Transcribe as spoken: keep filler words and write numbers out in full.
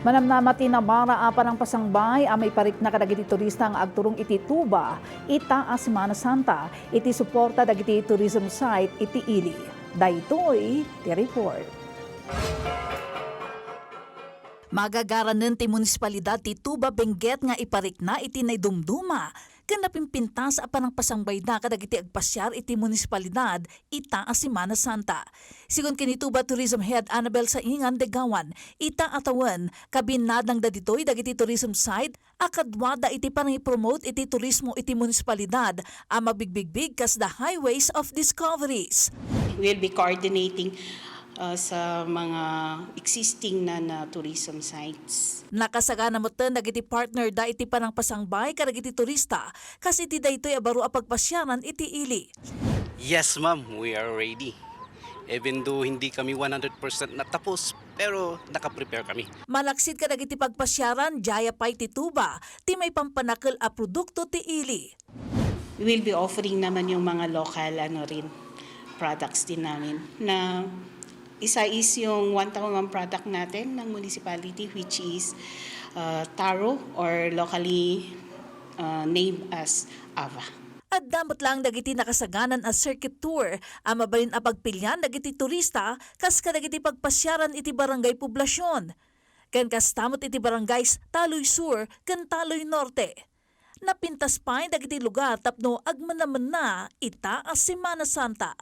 Manamnama ti namara a panangpasangbay a maiparikna kadagiti turista nga agturong iti Tuba ita a Semana Santa iti suporta dagiti tourism site iti ili. Daytoy ti report. Magagaranen ti munisipalidad ti Tuba Benguet nga iparikna iti naidumduma ken napimpintas a panangpasangbayda kadagiti agpasiar iti munisipalidad ita a Semana Santa. Sigun ken ni Tuba Tourism Head Annabel Saingan Degawan, ita a tawen, kabinnadangda ditoy dagiti tourism site a kaduada iti panangipromote iti turismo iti munisipalidad a mabigbigbig kas the highways of discoveries. We'll be coordinating, uh, sa mga existing na, na tourism sites. Nakasagana metten dagiti partner da iti panangpasangbay kadagiti turista kas iti daytoy a baro a pagpasiaran iti ili. Yes, ma'am, we are ready. Even though hindi kami one hundred percent natapos, pero nakaprepare kami. Malaksid kadagiti pagpasiaran, diay pay ti Tuba ti maipampanakkel a produkto ti ili. We will be offering naman yung mga local, ano rin, products din namin na isa is yung one-to-one product natin ng municipality, which is, uh, taro or locally, uh, named as ava. Adda met laeng dagiti nakasaganan a circuit tour a mabalin a pagpilian dagiti turista kas kadagiti pagpasiaran iti barangay poblasion. Ken kasta met iti barangays Taloy Sur ken Taloy Norte. Napintas pay dagiti lugar tapno agmenamenna ita a Semana Santa.